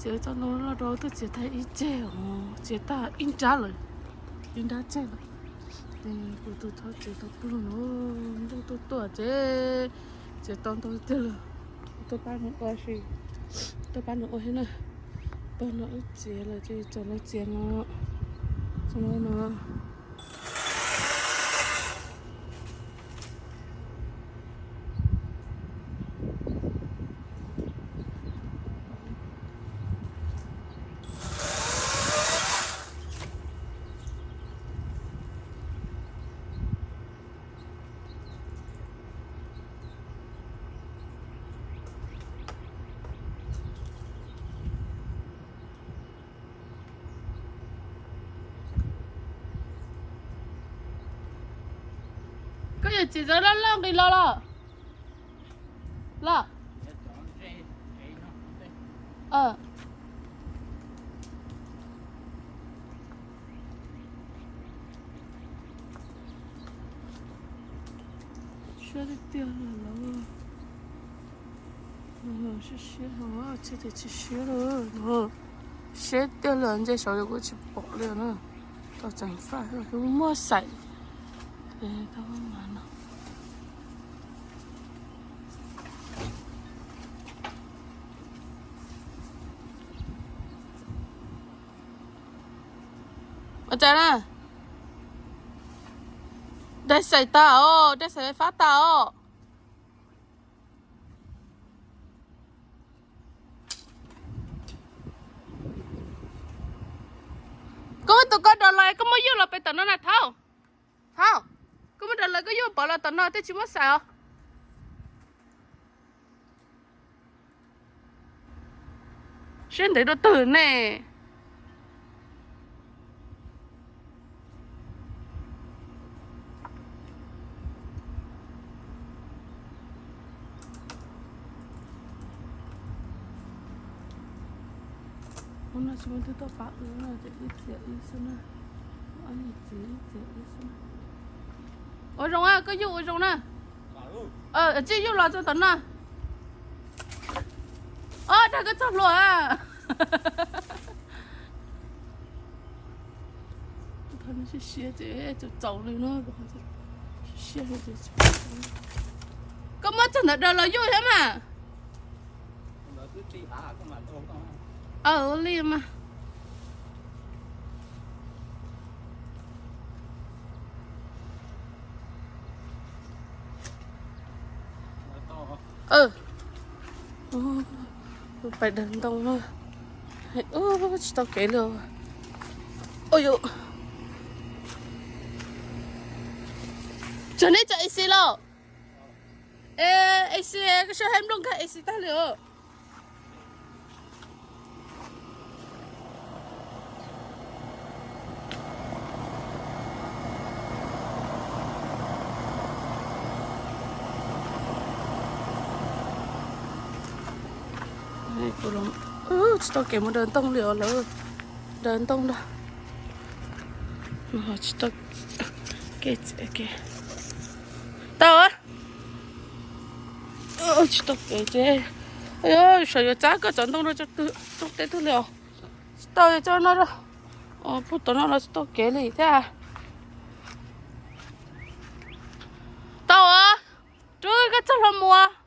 Txiav txoj ntoo loj rau tuaj txiav tag ib ceg os, txiav tag ib nrab lawm, ib nrab ceg lawm. Ces kuv tus thov txiav tau tuag no, ntuj tuaj tuaj ces txiav tau ntau tiag lawm. Tuaj pab nws ua si, tuaj pab nws ua thiab na. Pog no wb txiav lawm ces tsam no txiav no, tsam no no. Koj yuav txiav txoj loj loj nqis los los? Los. Siab tiag tiag li lawm. Siab siab, tsis tias tsis siab li. Siab tiag li, ntshe saud yuav kuj tsis pom li na. Tau tseem faj, muab xaim. Ua cas na? Dai xaim tas os, dai xaim fab tas os. Koj muab tus koj dog los, koj muab yuj los pem tom no na Thaub. Thaub, koj muab dog los koj yuj pov los tom no, tej tsis muab xaim os. Siab ntev rau twg ne. Ub, no tsis muaj twg tuaj pab wb no ces ib txiav ib xwb na. Ob niam txiv ib txiav ib xwb na. Ua zoo, koj yuj ua zoo na. Txij yuj los txog tom no. Ob, dag koj txoj hlua. Siab siab ces txaus txaus li no. Koj muab txog ntawd daws los yuj thiab mas. Li mas. Pais daws ntoo no. Tsis tau kev li. Ua yus, tsuag neb tso isi los. Isi, koj sab hab nplooj nkag isi tag li os. Tsis tau kev mus daws ntoo li os lawv. Daws ntoo ntag. Tsis tau kev, tsis tau kev. Tau. Tsis tau kev ces, saum yuav txav koj txov ntoo rau tsob teb twg li os. Tsis tau, coj no, pug tom no los tsis tau kev li thiab. Tau os, rub koj txoj hlua mus.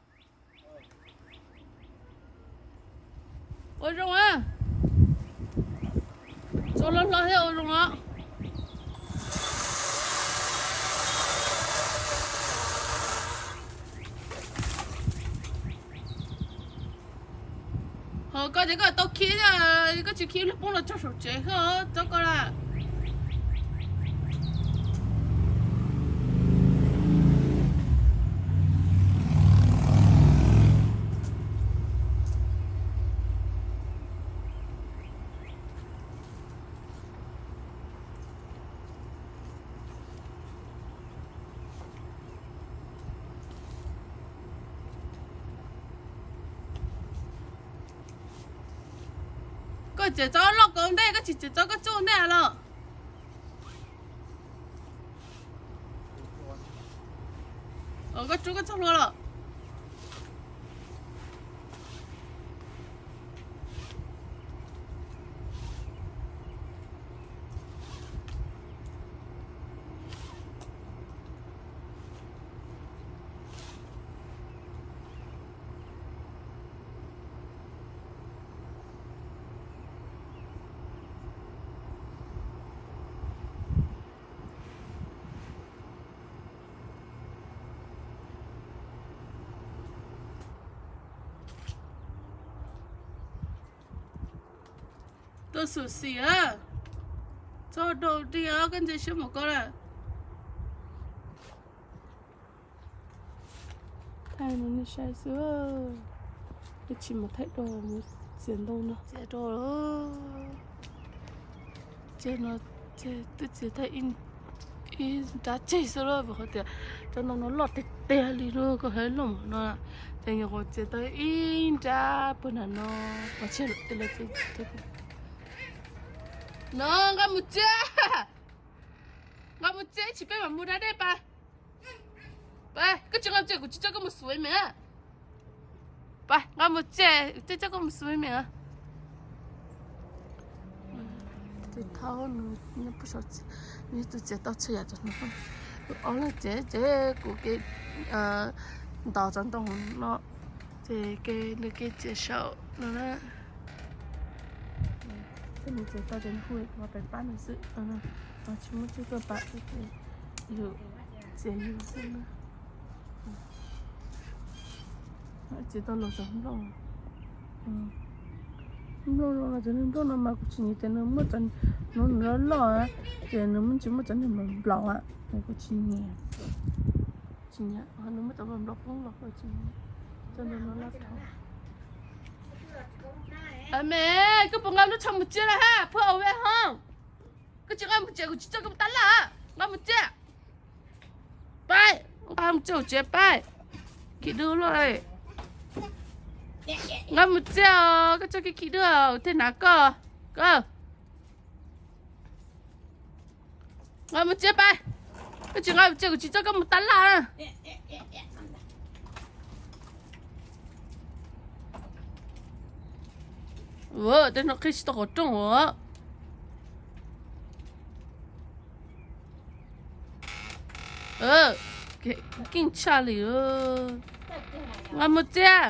Ua zoo, txoj hlua hlob thiab ua zoo os. Ho koj ces koj tau khi, koj tsis khi poob los txog saum tsev xwb, txob koj lawm. Koj txiav txob loj kaus ntej, koj tsis txiav txob koj txuj ntej los? Koj rub koj txoj hlua los? Tuaj xum xim a. Txhob rau dig os, koj ntse siab mus koj na. Thaij no nej saib xwb. Ib tsis mas thaij rau mus txiav ntoo no. Txiav rau. Ces no twb txiav tag ib nrab tseg xwb lauj, vim qhov tias cov ntoo no loj tiag tiag li lauj, koj hais loj no. Ces nyuam qhuav txiav tau ib nrab puag nram no, pov tseg lawm. No, nqa mus txiav. Nqa mus txiav, ib tsam peb mam mus da dej pas. Pas, koj tsis nqa mus txiav kuv tsis coj koj mus xum me. Pas, nqa mus txiav, kuv coj koj mus xum me. Tus thaub nws nyob puag saum, nws tus txiav tau txhua yam txog no. Tus ob leeg txiav ces kuv ke ntos cov ntoo no, ces ke nws ke txiav saum no na. Ces nws txiav tau ces nws hu kuv pab nws xwb. Tsis muaj txuj tuaj pab, yus txiav yus xwb na. Txiav tau los cov nplooj. Nplooj no, cov niag nplooj no mas kuv tsis nyiam tias nws muaj cov, nws loj loj, ces nws muaj tsis muaj cov niag nplaum nplaum, kuv tsis nyiam. Tsis nyiam nws muaj cov nplaum nplaum poob los, kuv tsis nyiam. Cov no loj thaum. Me, koj puas nqa lub tsho mus txiav lawm hab, phuaj au ve hoo. Koj tsis nqa mus txiav kuv tsis coj koj mus tab laj. Nqa mus txiav. Pab, nqa mus txiav kuv txiav pab. Khib dwb luaj. Nqa mus txiav os, koj txhob khib khib dwb os, tej hnav koj. Koj nqa mus txiav pab. Koj tsis nqa mus txiav kuv tsis coj koj mus tab laj. Tej no qhib tsis tau qhov rooj os. Keej tshaj li. Nqa mus txiav.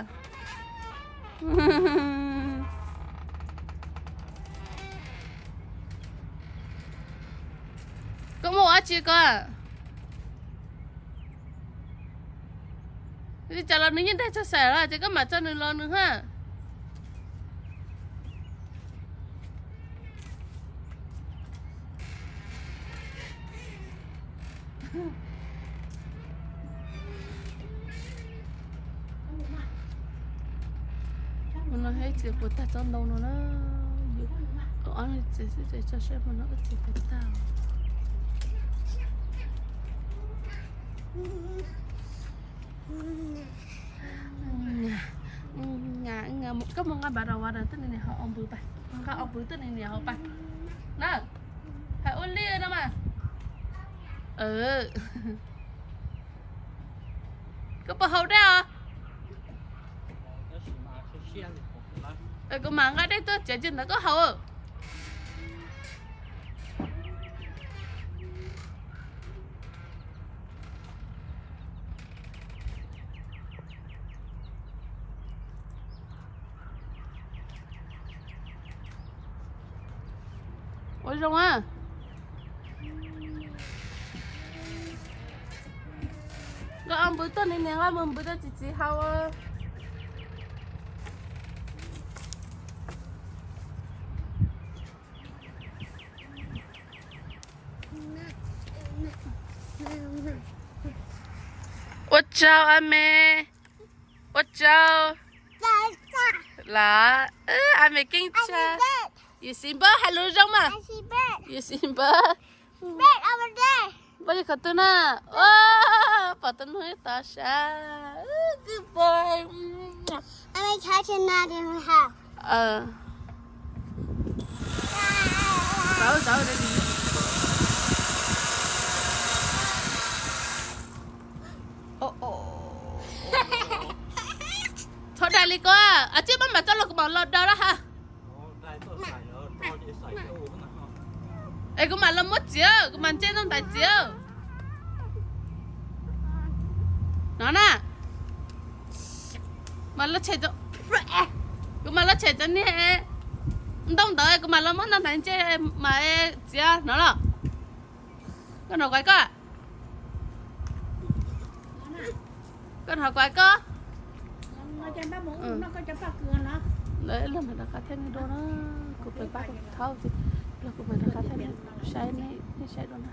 Koj muaj ua dab tsi koj? Li cas los nws yeej nrog txog xaim los ces koj mam tso nws los nws hab. Ua no thiaj txiav puas tag tsob ntoo no na. Yus ob leeg txiav xwb ces tso saib hmo no wb txiav puas tag. Koj mus nqa npav ras vas ras tuaj nim niam hauv au npws pas. Nqa au npws tuaj nim niam hauv pas na. Hais ua li no mas. Koj puas haus dej os? Kuv mam nqa dej tuaj txiav ntawd koj haus. Ua zoo a. Nkauj ob npws tuaj nim niam nqa mus npws rau txiv txiv haus. Ua tsaug a me. Ua tsaug. Los, a me keej tshaj. Yus xis npawb hais lus zoo mas. Yus xis npawb. Npawb li qhov twg na? Pom tus nug tod sab. Thov dag li ko, a tsis pab mam tso los kuv mam los dag lawm ha. Es kuv mam los muab txiav, kuv mam nce ntoo ntaiv txiav. No na, mam los tshem, kuv mam los tshem cov niag ntoo ntawd, kuv mam los muab ntoo ntaiv nce mas txiav no los. Koj hnov kuv hais koj, koj hnov kuv hais koj. Lawv los mam rov qab thiaj li dua na. Kuv pem pab thaub ces los kuv mam rov qab thiaj li saib nej, nej saib dua na.